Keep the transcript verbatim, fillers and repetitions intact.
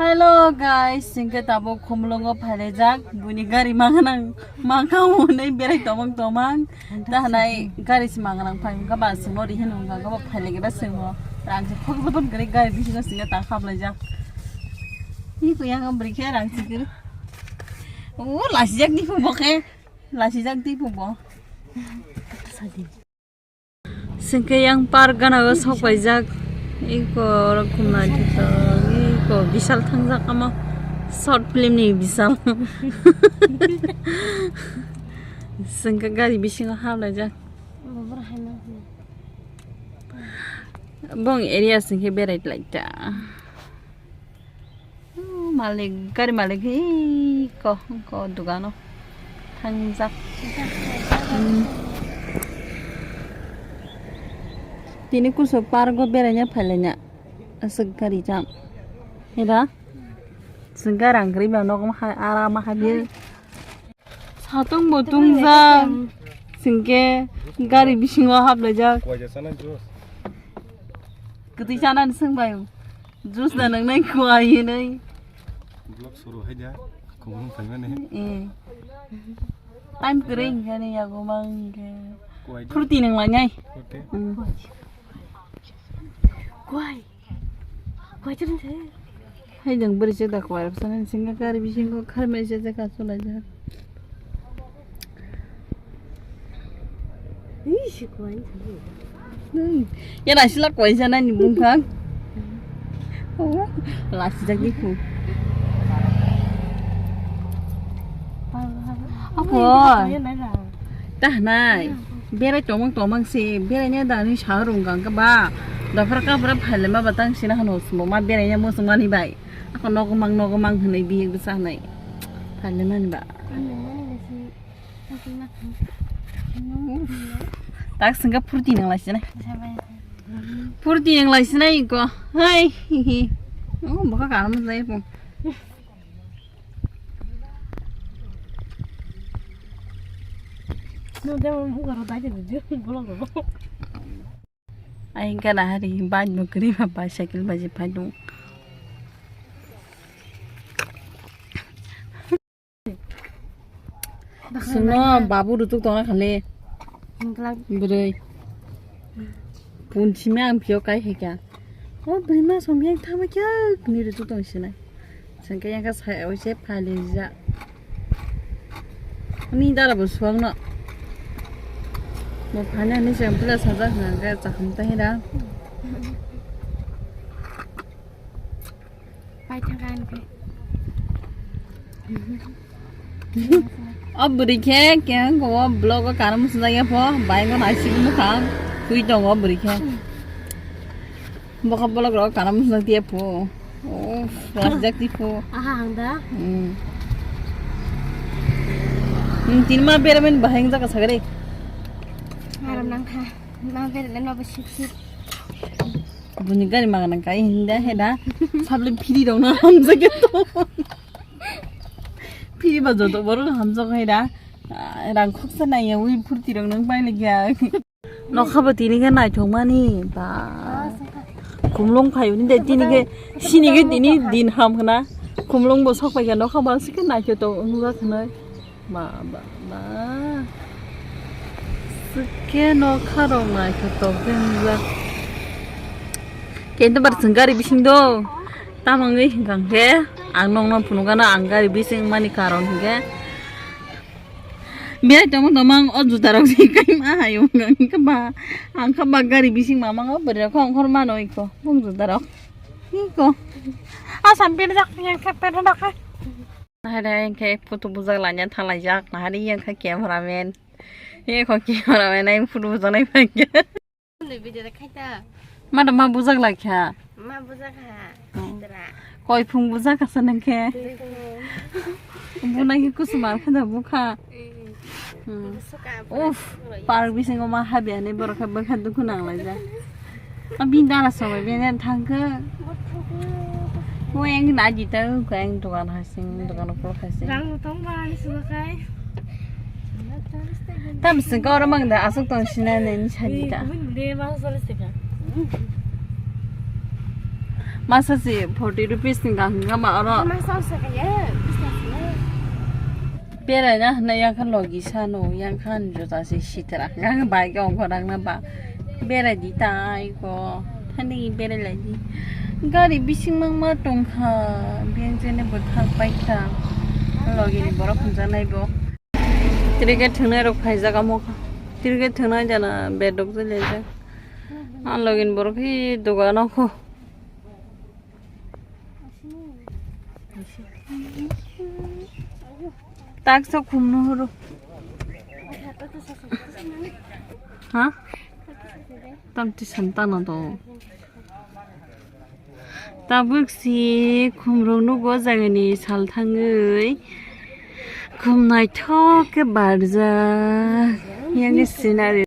Hello guys, singke tabuk Khumlungo phailaijak, buini gari manganang, mangkang hwnwi berai tomang tomang, ta hanai gari si manganang phai wngkha ba, simo ri hino wngkha ba, phailaikhe ba simo, rang si khok jabon gari, gari bisingo singke ta khaplaijak. Ni kuyang bwrwi khe rang si gari. O lasijak ni phung bo khe, lasijak di phung bo. Singke yang park gana o sok paijak. Iko oro khum naithok, iko Vishal thangjak, omo short film ni Vishal. Singke gari bisingo haplaijak. Bong area singke berai laita. Oh, malik, gari malik, hei, ko, ko dugano thangjak. Hmm. Tini kuso park o beraina phailaina aswk gari jam. Heda, singka rang kwrwi ba nogo ma hai, ara ma hai. Satung bo tungjak, singke gari bisingo haplaijak. Kuaija chana juice. Kwtwi chanani swngbai o. Juice da nang nai kuai hinwi. Vlog suru hai da, khumung phaimani. Eh. Time kwrwi hinkhani yago mang hinkhe. Kuaija. Fruity nang langnai. Fruity. Hmm. Kuai. Kuai chwrwng se. Hai jang bwrwi se da kuai rok sanani singka gari bisingo kharmai se jaka chulaijak. Ih, si kuai. Hmm. Ya nai sila kuai sanani bungkang. Oh, lasijak ni khu. Apo. Tahnai. Berai tomang tomang se, berai ne da ni sa rung gang ka ba. Dafar ka bra phaile ma batang sina hano sumo ma berai ne mo sumani bai. Ako nogo mang, nogo mang hinui biyek bwsa hinui. Phaile mani ba. Tak singka purti nang lai sinai. Purti nang lai sinai ko. Hai. Oh, baka karam lai po. Ai, gana hari bike bo kwrwi ba, bicycle bai se phai tongo. Sino babu rutuk tongna khale. Bwrwi. Punchime ang phio kai hai kha. O bwrwi ma som yang thama kya ni rutuk tong sinai. Sengke yang ka sai oi se phai le ja. Ni dara bo suang no. Mo phai na ni seng pula sa ja na ga cha kham ta hira. Pai thang ka ni. O bwrwi khe keng ko o vlog o kana muchung jak ya pho, bai go nai sik mukhang twi tongo o bwrwi khe. Bokha vlog rok kana muchung jak ya pho. O lasjak ti pho. Aha hang da. Hmm. Hmm, tin ma beramen bahai jak sagre. Aram nang kha. Ma beramen ma sik sik. Buni gari magana kai hinda heda. Sabli phiri rok na hamjak to. Phiri ba joto borok hamjak hai da. Ah, rang khoksa nai ya, ui phurti rok nang pai le kya. Nokha bo tini khe naithok mani ba. Khumlung phai uni de tini khe sini khe tini din ham khna. Khumlung bo sok pai kha nokha ba sikhe naithok to nugak khna. Ba, ba, ba. Sike nokha rok naithotok khe wngjak. Kento bar chwng gari bising do. Tamangwi hwnkha khe ang nokno phunukgano ang gari bising mani karon hinkhe. Belai tongma tongma ang o juta rok se kaima hayo hwnkha khe ba. Ang kha ba gari bising mamang o bwrwi rok khe ongkhor mano iko bung juta rok. Iko. Asam pera jak yang khe pera dok khe. Nahari yang khe photo bujak lanya thang laijak, nahari yang khe cameraman. Yang khe cameraman ai photo bujak nai phai khe. Ni video de khaita. Ma da ma bujak lai kha. Ma bujak ha. Hmm. Sitra. Koi phung bujak ka sa nang khe. Twi phung. Bu nai khe kusumar khe da bu kha. Hmm. Uff, park bisingo ma habya hinwi borok khe bwkha dukhu nang laijak. A bini dara sobai bini thangkhe. O yang naji ta, o yang dogan hasing, dogan khol hasing. Rang tong ba ni sulo kai. Tam sing ka oro mang da asuk tong sina ne ni sadi ta. Bini de ma solo sika. Masa si forty rupees ni gang hingka ma oro. Masa se kaya, bisa se. Berai na hwnna yang khan logi sano, yang khan juta si sitra. Gang bai ga ongko rang na ba. Berai di tai ko. Thani berai lai di. Gari bising mang ma tong kha. Biang jene bo thang pai kha. Logi ni borok hwnja nai bo. Ticket thwngnai rok phaijak amo kha. Ticket thwngnai jana bedok jai laijak. Ang logi ni borok hi dogano kho. Taksa khumnu horo. Ha? Tamti santana to. Tabuk si khumrok nugo jagani sal thangwi. Khum naithok khe barjak. Yang scenery.